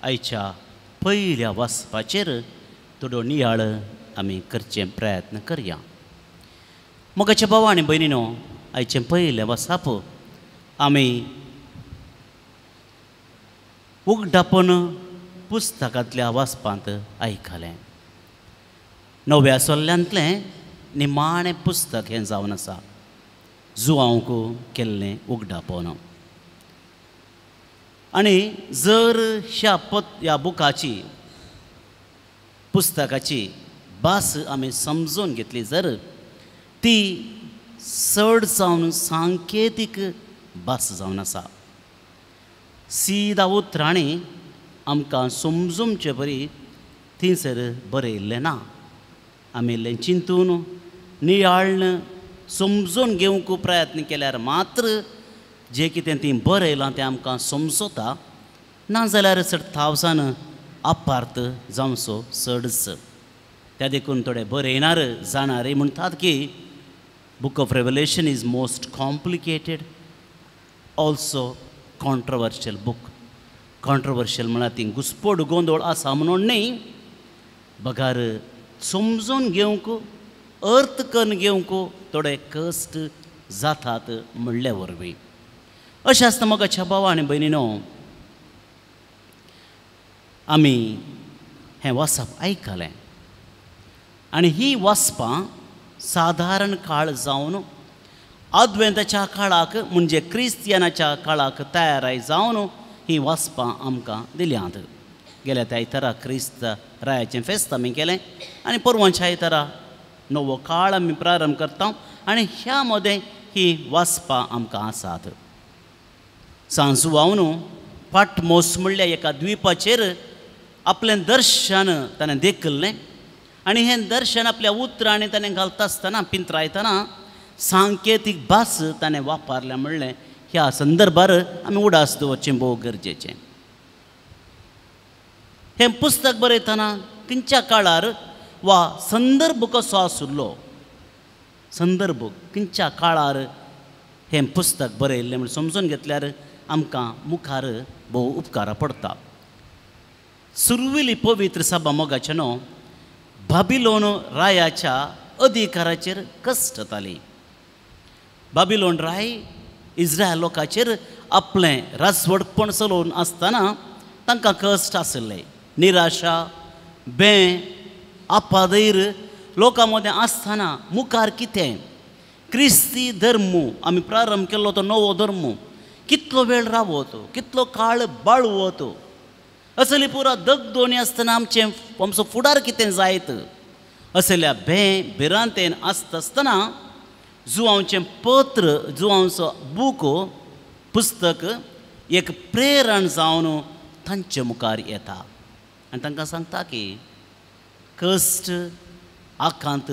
आयच्या पयल्या वाचपाचेर थोडो नियाळ आमी करचे प्रयत्न करया. मोगाच्या भाव आनी भयणीनो, आयचें पयलें वाचप आमी उगडापण पुस्तकांतल्या वाचपांत आयकलें. नव्या सोल्ल्यांतलें निमाणें पुस्तक हें जावन आसा जुवांक केल्लें उगडापण. आनी जर ह्या ह्या बुकाची पुस्तकाची भास आमी समजून घेतली जर ती चड जावन सांकेतीक भास जावन आसा. सीदा उतरांनी आमकां समजूनचे बरी थंयसर बरयल्लें ना. आमी इल्लें चिंतून नियाळ्न समजून घेवंक प्रयत्न केल्यार मात्र जें कितें ती बरयलां तें आमकां समजता, नाजाल्यार चड थावसान अपार्थ जावचो चडच. त्या देखून थोडे बरयणार जाणारे म्हणटात की book of Revelation is most complicated also controversial book. Controversial म्हळ्यार ती घुस्पड गोंदळ आसा म्हणून न्ही, बगार समजून घेवंक अर्थ करून घेवंक थोडे कश्ट जातात म्हणले वरवीं. अशें आसता मोगाच्या भाव आनी भयणीनो, आमी हें वाचप आयकलें आनी ही वाचपां सादारण काळ जावन आदवेंताच्या काळाक म्हणजे क्रिस्तियानाच्या काळाक तयाराय जावन ही वाचपां आमकां दिल्यांत. गेल्या त्या आयतारा क्रिस्त रायाचें फेस्त आमी केलें आनी परवांच्या आयतारा नवो काळ आमी प्रारंभ करता आनी ह्या मदें ही वाचपां आमकां आसात. सांजुवावन पाटमोस म्हणल्या एका द्वीपाचेर आपलें दर्शन ताणें देखिल्लें आनी हें दर्शन आपल्या उतरांनी ताणें घालता आसतना पिंत्रायतना सांकेतीक भास ताणें वापरल्या म्हणलें ह्या संदर्भार आमी उडास दवरचें भोव गरजेचें. हें पुस्तक बरयतना खंयच्या काळार वा संदर्भ कसो आशिल्लो, संदर्भ खंयच्या काळार हें पुस्तक बरयल्लें म्हूण समजून घेतल्यार आमकां मुखार भोव उपकारा पडटा. सुरवेली पवित्र सभा मोगाचें न्हू बाबिलोन रायाच्या अधिकाराचेर कश्ट जाताली. बाबिलोन राय इस्रायल लोकांचेर आपलें राजवटपण चलोवन आसतना तांकां कश्ट आशिल्ले. निराशा, बें, आपादैर लोकां मदें आसतना मुखार कितें क्रिस्ती धर्म आमी प्रारंभ केल्लो तो नवो धर्म कितलो वेळ रावत, कितलो काळ बाळवत, असली पुरा दगदोणी आसतना आमचें आमचो फुडार कितें जायत असल्या भें भिरांतेन आसता आसतना जुवांचें पत्र, जुवांचो बूक पुस्तक एक प्रेरण जावन तांचे मुखार येता आनी तांकां सांगता की कश्ट आकांत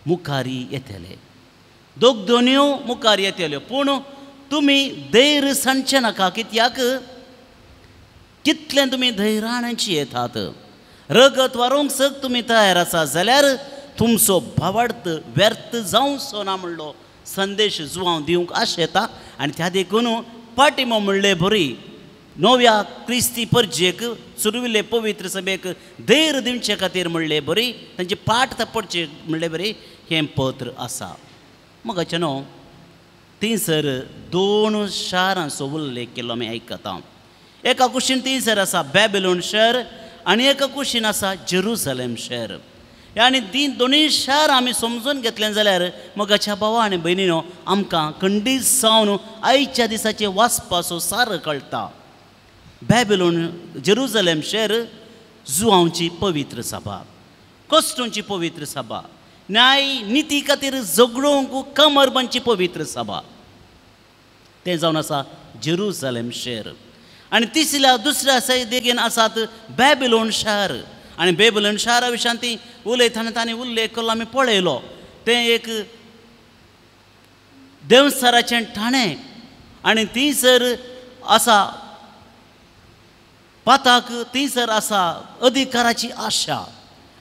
मुखारी येतले, दोगदोन्यो मुखार येतल्यो, पूण तुमी धैर्य सांडचें नाका. कित्याक कितलें तुमी धैर्याची येतात, रगत वारोवंक सग तुमी तयार आसा जाल्यार तुमचो भावार्थ व्यर्थ जावचो ना म्हणलो संदेश जुवांव दिवंक आशेता. आनी त्या देखून पाटिमो म्हणले बरी नव्या क्रिस्ती परजेक सुरविल्ले पवित्र सभेक धैर्य दिवचे खातीर म्हणले बरी तांची पाट थपडचे म्हणले बरी हें पत्र आसा. मोगाचें न्हू थंयसर दोन शारांचो उल्लेख केल्लो आमी आयकता. एका कुशीन थंयसर आसा बॅबिलोन शहर आनी एका कुशीन आसा जेरुसलेम शहर. आनी ती दोनूय शार आमी समजून घेतलें जाल्यार मोगाच्या भावा आनी भयणीनो आमकां खंडीत जावन आयच्या दिसाचें वाचपाचो सार कळटा. बॅबिलोन जेरुसलेम शहर जुवांची पवित्र सभा, कश्टोंची पवित्र सभा, न्याय निती खातीर झगडोवंक कमर बांदची पवित्र सभा तें जावन आसा जेरुसलेम शहर. आनी तिसऱ्या दुसऱ्या देगेन आसात बॅबिलोन शहर. आनी बेबलन शारा विशयान ती उलयतना तांणी उल्लेख केलो आमी पळयलो. तें एक देंवचाराचें ठाणें आनी थंयसर आसा पाताक, थंयसर आसा अधिकाराची आशा.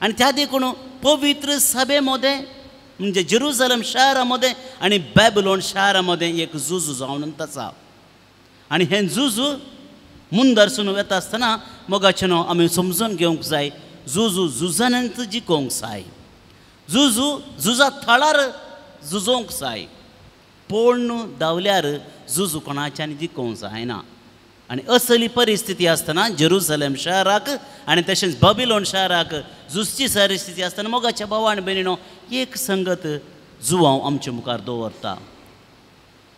आनी त्या देखून पवित्र सभे मदें म्हणजे जेरुसलम शारा मदें आनी बॅबलोन शारा मदें एक झूज जावन आसा. आनी हें झूज मुंदरसून वता आसतना मोगाचें न्हू आमी समजून घेवंक जाय झुजू झुजानंत जिखोवंक जाय, झुजू झुजा थळार झुजोवंक जाय. पूर्ण धांवल्यार झुजू कोणाच्यान जिखोवंक जायना. आनी असली परिस्थिती आसतना जेरुसलेम शाराक आनी तशेंच बाबिलोन शाराक झुजची परिस्थिती आसतना मोगाच्या भावा आनी भयणीनो एक संगत जुवांव आमचे मुखार दवरता.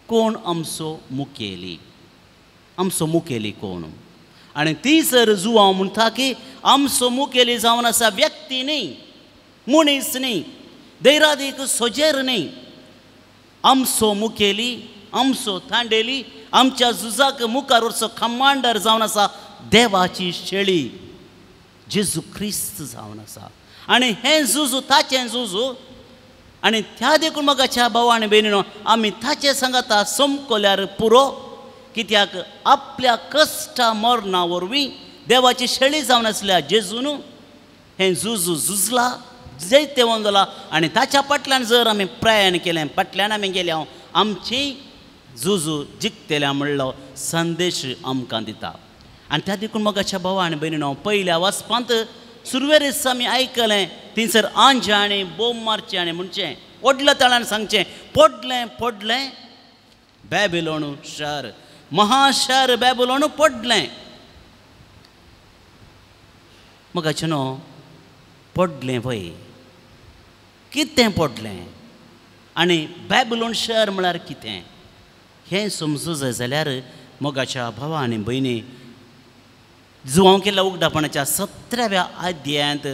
कोण आमचो मुखेली, आमचो मुखेली कोण? आनी ती सर जुवांव म्हणटा की आमचो मुखेली जावन आसा व्यक्ती न्ही, मनीस न्ही, दैरादीक सोजेर न्ही. आमचो मुखेली, आमचो तांडेली, आमच्या झुजाक मुखार वचचो कमांडर जावन आसा देवाची शेळी जेजू क्रिस्त जावन आसा. आनी हें झुजू ताचें झुजू. आनी त्या देखून मोगाच्या भावा आनी भयणीनो आमी ताचे सांगाता समकोल्यार पुरो, कित्याक आपल्या कश्टा मरणा वरवीं देवाची शेळी जावन आसल्या जेजून हें झुजू झुजला, जैतवंत जाला. आनी ताच्या फाटल्यान जर आमी प्रयाण केलें, फाटल्यान आमी गेल्या, आमची झुजू जिखतल्या म्हणलो संदेश आमकां दिता. आनी त्या देखून मोगाच्या भावा आनी भयणीनो पयल्या वाचपांत सुरवेरीच आमी आयकलें थंयसर आंजे आनी बोम मारचें आनी म्हणचें व्हडल्या ताळान सांगचें पडलें पडलें बॅबिलोन शार, महाशार बॅबिलोन पडलें. मोगाचें न्हू पडलें वय, कितें पडलें आनी बॅबिलोन शहर म्हळ्यार कितें हें समजूं जाय जाल्यार मोगाच्या भावा आनी भयणी जुवांव केल्ल्या उगडापणाच्या 17व्या अध्यायांत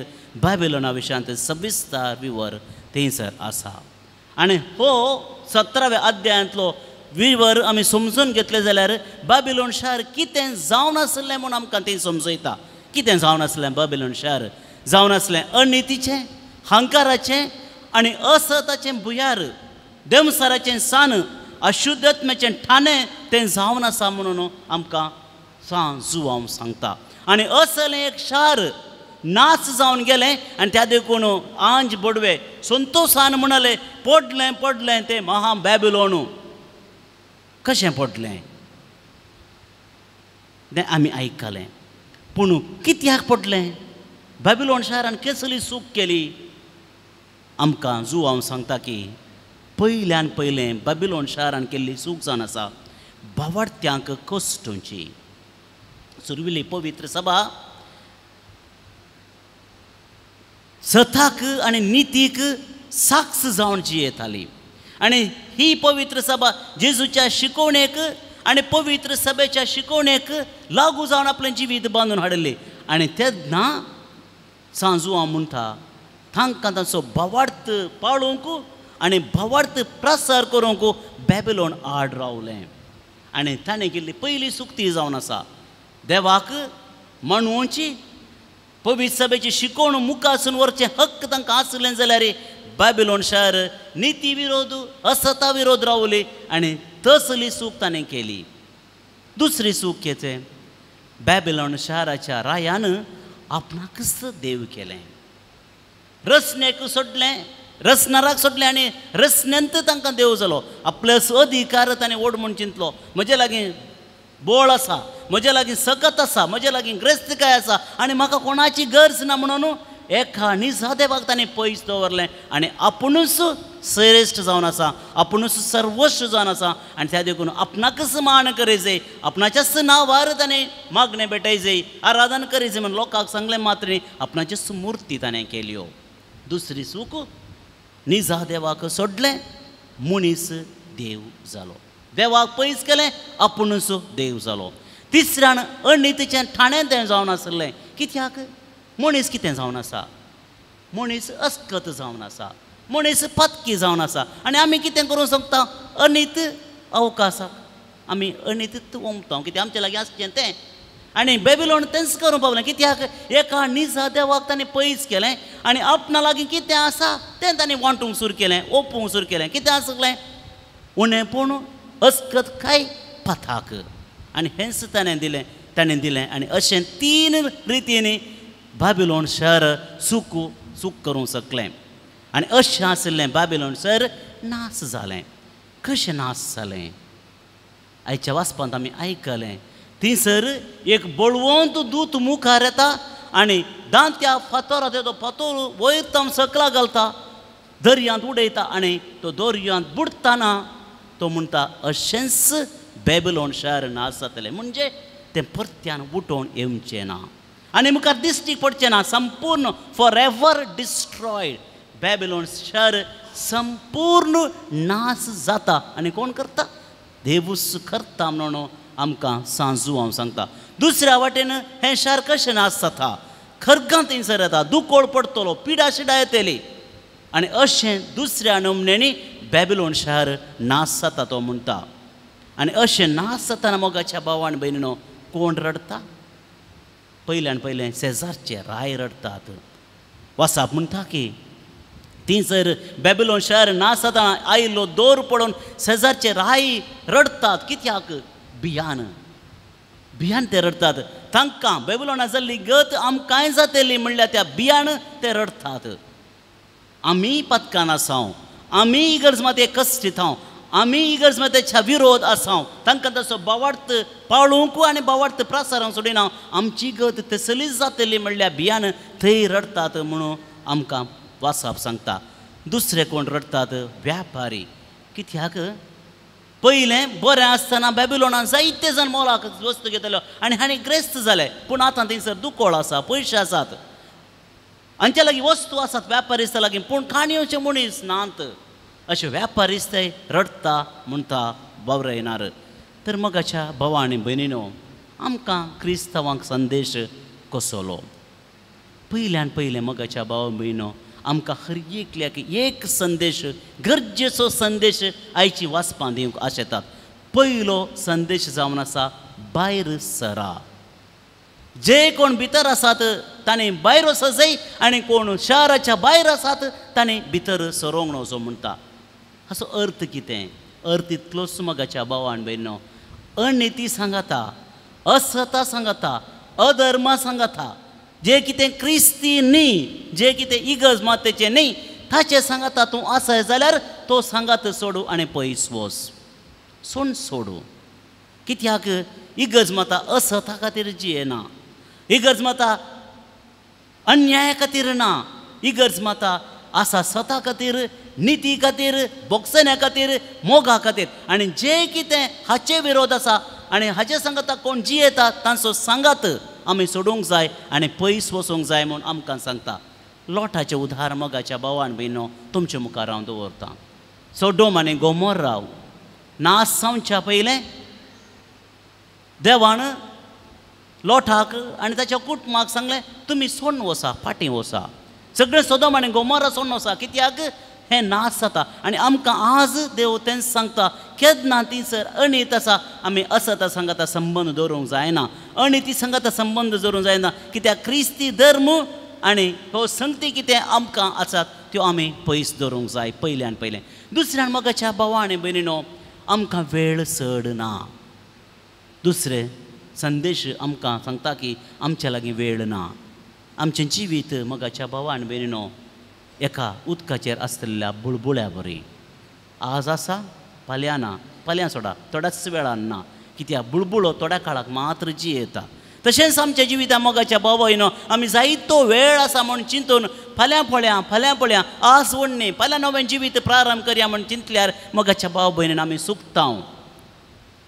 बाबिलोना विशयांत सविस्तर विवर थंयसर आसा. आनी हो 17व्या अध्यायांतलो विवर आमी समजून घेतले जाल्यार बाबिलोन शार कितें जावन आसलें म्हूण आमकां तें समजयता. कितें जावन आसलें बाबिलोन शार? जावन आसलें अनितीचें, हंकाराचें आनी असताचें भुयार, देमसाराचें सान, अशुद्धत्म्याचें ठाणें तें जावन आसा म्हणून आमकां जुवांव सांगता. आनी असलें एक शार नाच जावन गेलें आनी त्या देखून आंज बोडवे संतोसान म्हणाले पडलें पडलें तें महा बॅबिलोन. कशें पडलें तें आमी आयकलें, पूण कित्याक पडलें? बॅबिलोन शारान कसली चूक केली? आमकां जुवांव सांगता की पयल्यान पयलें बॅबिलोन शारान केल्ली चूक जावन आसा भावार्थ्यांक कश्टोवची. सुरविली पवित्र सभा सताक आनी नितीक साक्ष जावन जियेताली आनी ही पवित्र सभा जेजूच्या शिकोवणेक आनी पवित्र सभेच्या शिकोवणेक लागू जावन आपलें जिवीत बांदून हाडिल्लें. आनी तेन्ना सांजुआ म्हणटा तांकां तांचो भावार्थ पाळोवंक आनी भावार्थ प्रसार करूंक बॅबिलोन आड रावलें. आनी ताणें केल्ली पयली सुक्ती जावन आसा देवाक मानवची पवित्र सभेची शिकोवण मुखासून व्हरचें हक्क तांकां आसलें जाल्यार बाबिलोन शार निती विरोध असता विरोध रावली आनी तसली चूक ताणें केली. दुसरी चूक कितें? बॅबिलोन शाराच्या रायान आपणाकच देव केलें, रचनेक सोडलें, रचणाराक सोडलें आनी रचनेंत तांकां देव जालो. आपले अधिकार ताणें व्हड म्हूण चिंतलो, म्हजे लागीं बोळ आसा, म्हजे लागीं सकत आसा, म्हजे लागीं ग्रेस्तकाय आसा आनी म्हाका कोणाची गरज ना म्हणून एका निजा देवाक ताणें पयस दवरलें आनी आपुणूच श्रेश्ठ जावन आसा, आपुणूच सर्वस्व जावन आसा. आनी त्या देखून आपणाकच मान करीत, आपणाच्याच नांवार ताणें मागणें भेटयजे, आराधन करीत म्हूण लोकांक सांगलें मात्र न्ही, आपणाचीच मुर्ती ताणें केल्यो. दुसरी चूक निजा देवाक सोडलें, मनीस देव जालो, देवाक पयस केलें, आपुणूच देव जालो. तिसऱ्यान अनितीचें ठाणें तें जावन आसलें. कित्याक? मनीस कितें जावन आसा? मनीस अस्कत जावन आसा, मनीस पातकी जावन आसा. आनी आमी कितें करूंक शकता? अनीत अवकाशाक आमी अनितीत ओंपता, कित्याक आमचे लागीं आसचें तें. आनी बॅबिलोन तेंच करूंक पावलें. कित्याक? एका निजा देवाक ताणें पयस केलें आनी आपणा लागीं कितें आसा तें ताणें वांटूंक सुरू केलें, ओपूंक सुरू केलें. कितें आसलें? उणें पूण अस्कत काय पाथाक. आनी हेंच ताणें दिलें, ताणें दिलें. आनी अशें तीन रितींनी बाबिलोन शहर चूक चूक करूंक शकलें. आनी अशें आशिल्लें बाबिलोन शहर नाश जालें. कशें नाश जालें? आयच्या वाचपांत आमी आयकलें थंयसर एक बळवंत दूत मुखार येता आनी दांत्या फातोरा तो फातोर वयर ताम सकला घालता, दर्यांत उडयता आनी तो दर्यांत बुडटना तो म्हणटा अशेंच बेबलोन शहर नाश जातलें. म्हणजे तें परत्यान उठोवन येवचें ना आनी मुखार दिश्टीक पडचें ना. संपूर्ण फॉर एवर डिस्ट्रॉयड बेबलोन शहर संपूर्ण नाश जाता. आनी कोण करता? देवूच करता म्हणून आमकां सांजू हांव सांगता. दुसऱ्या वाटेन हें शार कशें नाश जाता? खरगां थंयसर येता, दुकोळ पडटलो, पिडा शिडा येतली आनी अशें दुसऱ्या नमन्यांनी बेबलोन शहर नाश जाता तो म्हणटा. आनी अशें नाश जातना मोगाच्या भावान भयणीनो कोण रडटा? पयल्यान पयलें शेजारचे राय रडटात. वासाप म्हणटा की थंयसर बेबलोन शहर नाश जातना आयिल्लो दोर पडून शेजारचे राय रडटात. कित्याक? भियान भियान ते रडटात. तांकां बेबलोना जाल्ली गत आमकांय जातली म्हणल्यार त्या भियान ते रडटात. आमी पातकान आसाव, आमी इगर्ज माते कश्टीत हांव, आमी इगर्ज मातेच्या विरोध आसाव, तांकां तसो बावार्थ पाळूंक आनी बावार्थ प्रसारांक सोडिना, आमची गत तसलीच जातली म्हणल्यार भियान थंय रडटात म्हणून आमकां वासाप सांगता. दुसरे कोण रडटात? व्यापारी. कित्याक? पयलें बरें आसतना बेबलोनान जायते जाण मोलाक वस्तू घेतल्यो आनी हांणी ग्रेस्त जाले. पूण आतां थंयसर दुकोळ आसा, पयशे आसात, हांच्या लागीं वस्तू आसात व्यापारिस्ता लागीं, पूण काणयेचे मनीस नात. अशे व्यापारिस्त रडटा म्हणटा बावरे येणार. तर मोगाच्या भावा आनी भयणीनो, आमकां क्रिस्तांवांक संदेश कसलो? पयल्यान पयलें मोगाच्या भावा भयणीनो, आमकां हर एकल्याक एक संदेश, गरजेचो संदेश आयची वाचपां दिवंक आशेतात. पयलो संदेश जावन आसा भायर सरा. जे कोण भितर आसात ताणें भायर वचूंक आनी कोण शहराच्या भायर आसात ताणें भितर सरोंक न्हय असो म्हणटा. हाचो अर्थ कितें? अर्थ इतलोच मोगाच्या भावान भयणीनो, अनिती सांगाता, असता सांगाता, अधर्मा सांगाता, जे कितें क्रिस्ती न्ही, जे कितें इगर्ज मातेचें न्ही ताचें सांगाता तूं आसा जाल्यार तो सांगात सोडू आनी पयस वच, सोड सोडू. कित्याक? इगर्ज माता असता खातीर जियेना, इगर्ज माता अन्याया खातीर ना, इगर्ज माता आसा सता खातीर, निती खातीर, बोगसण्या खातीर, मोगा खातीर. आनी जे कितें हाचे विरोध आसा आनी हाचे सांगाता कोण जियेता तांचो सांगात आमी सोडूंक जाय आनी पयस वचूंक जाय म्हूण आमकां सांगता. लोटाचें उदाहरण मोगाच्या भावान भयणीनो तुमचे मुखार हांव दवरतां. सोडोम आनी गोमोर्रा नाश जावच्या पयलें देवान लोटाक आनी ताच्या कुटुंबाक सांगलें, तुमी सोडून वसा, फाटीं वसा, सगळें सोदोम आनी गोमोरा सोडून वसा. कित्याक? हें नाश जाता. आनी आमकां आज देव तेंच सांगता, केन्ना थंयसर अनीत आसा आमी असता सांगाता संबंद दवरूंक जायना, अनिती सांगाता संबंद दवरूंक जायना. कित्याक? क्रिस्ती धर्म आनी हो संगती कितें आमकां आसात त्यो आमी पयस दवरूंक जाय पयल्यान पयलें. दुसऱ्यान मोगाच्या भावा आनी भयणीनो, आमकां वेळ चड ना. दुसरें संदेश आमकां सांगता की आमच्या लागीं वेळ ना. आमचें जिवीत मोगाच्या भावा आनी भयणीनो एका उदकाचेर आसतल्या बुळबुळ्या बरी. आज आसा फाल्यां ना, फाल्यां सोडा थोड्याच वेळान ना, कित्याक बुळबुळो थोड्या काळाक मात्र जियेता. तशेंच आमच्या जिविता मोगाच्या भाव भयणीनो आमी जायतो वेळ आसा म्हूण चिंतून फाल्यां पळया, फाल्यां पळया, आज वडणी फाल्यां नवें जिवीत प्रारंभ करया म्हूण चिंतल्यार मोगाच्या भाव भयणीन आमी सुकता.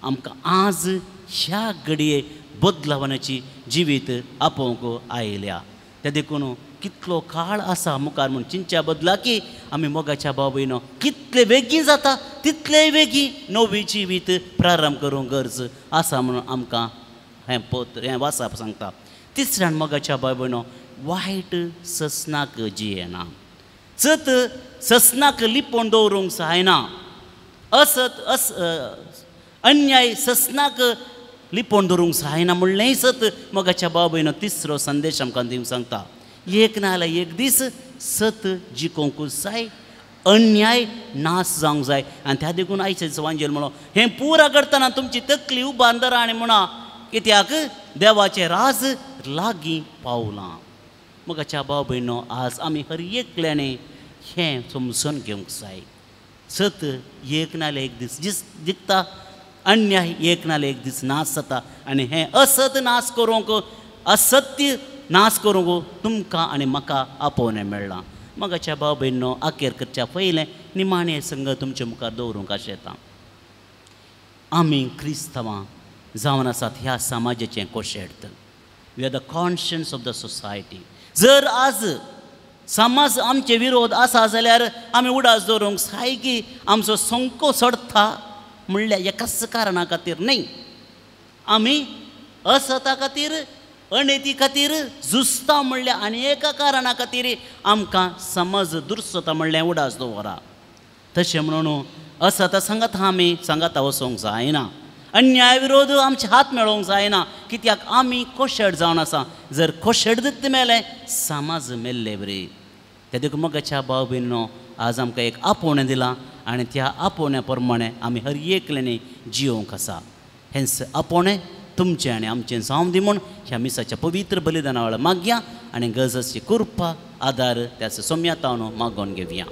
आमकां आज ह्या घडये बदलावण्याची जिवीत आपोवंक आयल्या. ते देखून कितलो काळ आसा मुखार म्हूण चिंतच्या बदला की आमी मोगाच्या भाव भयणीनो कितले बेगीन जाता तितले बेगीन नवी जिवीत प्रारंभ करूंक गरज आसा म्हणून आमकां हें पत्र हें वाचप सांगता. तिसऱ्यान मोगाच्या भाव भयणीनो, वायट ससनाक जियेना, सत ससनाक लिपोवन दवरूंक जायना, असत अस अन्याय ससनाक लिपोवन दवरूंक जायना म्हणलेंय सत मोगाच्या भाव भयणीनो तिसरो संदेश आमकां दिवंक सांगता. एक ना जाल्यार एक दीस सत जिखोवंक जाय, अन्याय नाश जावंक जाय. आनी त्या देखून आयचें वांजेल म्हणो हें पुरा करतना तुमची तकली उबार धरा आनी म्हणा, कित्याक देवाचें राज लागीं पावलां. मोगाच्या भाव भयणीनो, आज आमी हर एकल्याने हें समजून घेवंक जाय. सत एक ना जाल्यार एक दीस जिखता अन्याय एक नाल्यार एक दीस नाश जाता आनी हें असत नाश करूंक, असत्य नाश करूंक तुमकां आनी म्हाका आपोवणें मेळ्ळां. मगाच्या भाव भयणो, आखेर करच्या पयलें निमाणें संग तुमचे मुखार दवरूंक आशेता. आमी क्रिस्तांवां जावन आसात ह्या समाजाचें कोशेर्त. We are the conscience of the society. जर आज समाज आमचे विरोध आसा जाल्यार आमी उडास दवरूंक जाय की आमचो संको सोडटा म्हणल्यार एकाच कारणा खातीर न्हय, आमी असता खातीर, अणेती खातीर झुजता म्हणल्यार आनी एका कारणा खातीर आमकां समाज दुर्सता म्हणल्यार उडास दवरा. तशें म्हणून असता सांगात आमी सांगाता वचोंक जायना, अन्याय विरोध आमचे हात मेळोवंक जायना, कित्याक आमी कोशेड जावन आसा. जर कोशेड दित मेलें समाज मेल्ले बरी. ते देखून मगाच्या भाव भयणीनो, आज आमकां एक आपोवणें दिलां आनी त्या आपोवण्या प्रमाणें आमी हर एकल्यानी जियोवंक आसा. हेंच आपोवणें तुमचें आनी आमचें जावं दी म्हूण ह्या मिसाच्या पवित्र बलिदाना वेळार मागया आनी गरजाची कृपा आदार त्याच सोम्या तावन मागोवन घेवया.